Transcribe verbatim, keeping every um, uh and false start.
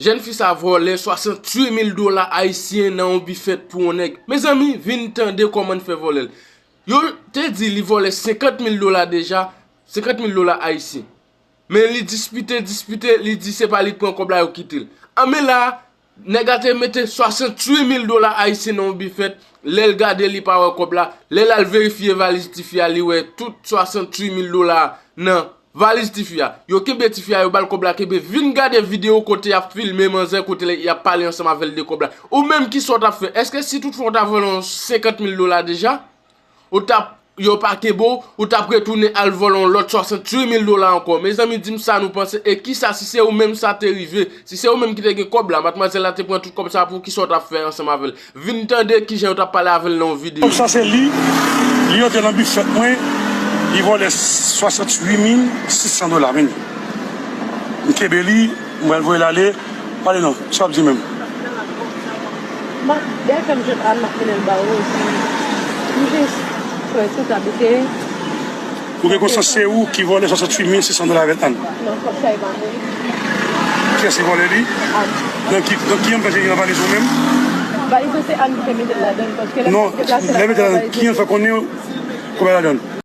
Jèn fi sa vòlè swasanntuit mil dola ayisyen nan yon bifèt pou yon nèg. Mezanmi, vin tande kòman l fè vòlè l. Yo te di li vòlè senkant mil dola deja, senkant mil dola ayisyen. Men li dispite, dispite, li di se pa li k pran kòb la, yo kite l. Anben la, nèg la te mete swasanntuit mil dola ayisyen nan yon bifèt. Lè l gade, li pa wè kòb la. Lè l al verifye valiz tifi a, li wè tout swasanntuit mil dola nan valiz tifi a. Yo kenbe tifi a, yo ba l kòb la, kenbe. Vin gade videyo kote y ap filme manzè, kote y ap pale ansanm avè l de kòb la. Ou menm, kisa w t ap fè? Èske si toutfwa w ta vòlè yon senkant mil dola deja, ou t ap, yo pa kenbe w, ou t ap retounen al vòlè yon lòt swasanntuit mil dola ankò? Mezanmi, di m sa nou panse, e kisa si se ou menm sa te rive? Si se ou menm ki te gen kòb la, madmwazèl la te pran tout kòb sa, pou kisa w t ap fè ansanm avè l? Vin tande kijan yo t ap pale avè l nan yon videyo. Sa se li, li antre nan bifèt mwen, li vòlè swasanntuit mil sis san dola, men. M kenbe li, m pral voye l ale. Pale non, sa w ap di menm? M ap, dèyè fè m jwenn Ann, m ap mennen l ba ou, epi m jis fè tout abite. Ou gen konsyans se ou ki vòlè swasanntuit mil sis san dola avèk Ann? Non, kòb sa e pa mwen. Kiyès ki vòlè li? Ann. Nan ki, nan ki ann fè li nan valiz ou menm? Valiz ou se Ann ki te mete l ladan l, paske lè Non, m ap deplase lè l mete ladan, ki ann fè konnen kòb la ladan l?